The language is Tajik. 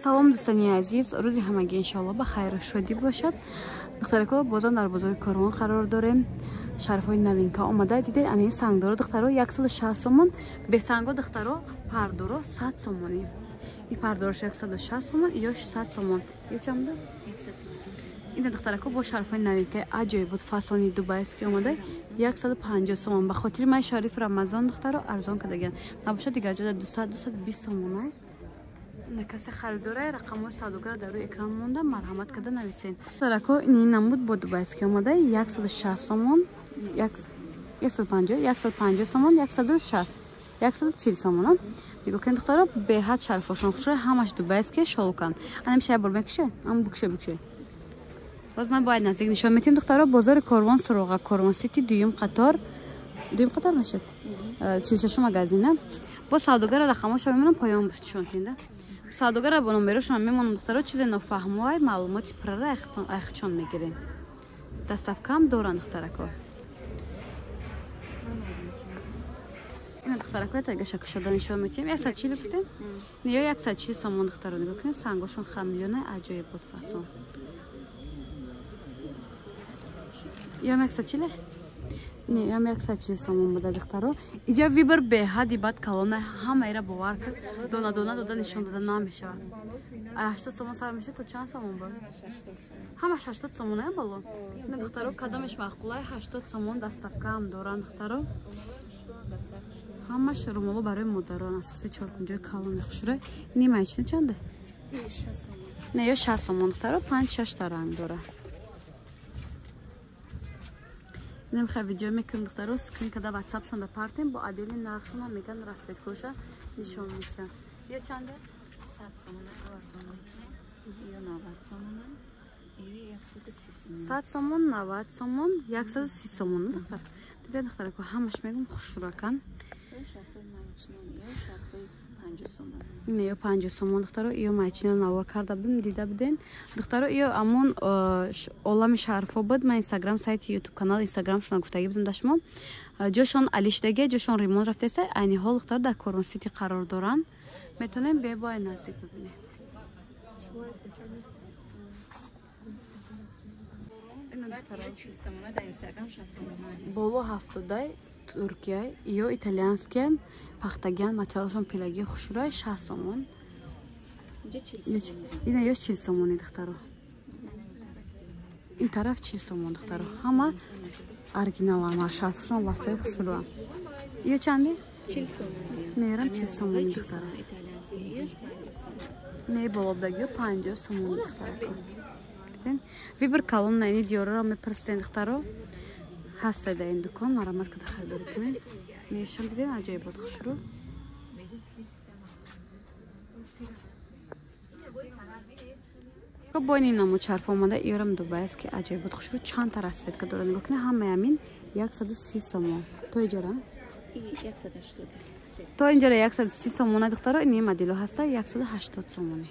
Салом дӯстони азиз, рӯзи ҳамагӣ иншоалло ба хайру шодӣ бошад. Духтарако, бозам дар бозори Корвон қарор дорем. Шарфҳои новинка омада. Дидед, ани сангдоро, духтаро, 160 сомон, бесанго, духтаро, пардоро 100 сомонӣ. И пардорош 160 сомон, ё 100 сомон. Ё чанда? Ина, духтарако, бо шарфҳои новинка аҷоиб буд, фасони дубайский омада 150 сомон. Ба хотири май шариф Рамазон, духтаро, арзон кардагиан. Набошад, дигар ҷода 200 220 сомонай. Касе харидора, рақамҳои савдогара дар рӯи экран монда, марҳамат карда нависен. Духтарако, ин намуд бо дубайский омада 160 сомон, 150, 150 сомон, 160, 140 сомон. Нигоҳ кунед, духтаро, беҳад шарфошон хушро, ҳамаш дубайский шолкан. Анам шай бор мекуше, ам букше букше. Боз ман бояд наздик нишон метим, духтаро. Бозори Корвон, суроға Корвон Сити, дуюм қатор, дуюм қатор мешад. 46 магазина. Бо савдогара рақамҳошо мемонам, поён нишон тинда. Савдогара бо номерошон мемонам, духтаро, чизе нофаҳмоай, маълумоти пурра айхчон мегирен. Доставкаам доранд, духтарако. Ина, духтарако, тагаша кушода нишон метиҳем. 140 гуфтем? Не, ё 140 сомон, духтаро, нигоҳ кунед, сангошон хамилёна, аҷоиб буд фасон. Ё 140? Не, ям 140 сомон буда, духтаро. Иҷа вибр беҳади бад калона, ҳамаира бовар кард, дона дона дода нишон дода намешавад. 80 сомон сар мешавад, то чанд сомон буд? Ҳамаш 80 сомон е боло. Ина, духтаро, кадомеш маъқулай, 80 сомон, доставкаам доранд, духтаро. Ҳамаш румоло барои модарон, асоси чоркунҷои калони хушрӯй. Нимаи чанде? Не, ё 60 сомон, духтаро, 5-6 та ранг дора. Намхай видео мекунем, духтаро, скрин када ватсапшон да партем, бо адели нархшона меган, расцветкоша нишон метиҳанд. Ё чанде? 100 сомон арзон мекунем. Ё 90 сомон, ё 130 сомон. 100 сомон, 90 сомон, 130 сомон, духтар. Дида, духтарако, ҳамаш мегум хушрӯакан. Ё шарфҳои маичнан, ё шарфҳои 50 сомон. Не, ё 50 сомон, духтаро, ё маичина навор карда будем, дида буден. Духтаро, ё амон олами шарфҳо буд, ман инстаграм, сайти ютуб канал, инстаграмшона гуфтагӣ будем да шумо. Ҷошон алишдаге, ҷошон ремонт рафтеса, айни ҳол, духтаро, дар Корвон Сити қарор доранд. Метавонем бебои наздик бибинем. Ина, духтаро, 40 сомон, дар инстаграм 60 сомон. Боло 70-дай туркия, ё итальянскиян, пахтагиан, материалшон пилаги хушрӯй, 60 сомон. Инҷа 40 сомон. Ина ё 40 сомони, духтаро. Ин тараф 40 сомон, духтаро. Ҳама оригиналама, шарфшон васои хушрӯам. Ё чанде? 40 сомон. Нерам 40 сомони, духтаро. Итальянский, ё 50 сомон. Не, болобдагиё 50 сомони, духтарако. Диден? Вибр калон на ини диёрора мепурсиден, духтаро. Ҳастед дар ин дукон, марҳамат карда харидорӣ кунед. Нешон диден, аҷоибот хушрӯ. Бо ин намуд шарф омада, иёрам дубайский, аҷоибот хушрӯ, чандта расцветка дора, нигоҳ кунед, ҳамаи амин 130 сомон. То иҷара? И 183. То инҷара 130 сомона, духтаро, ини модело ҳаста 180 сомонӣ.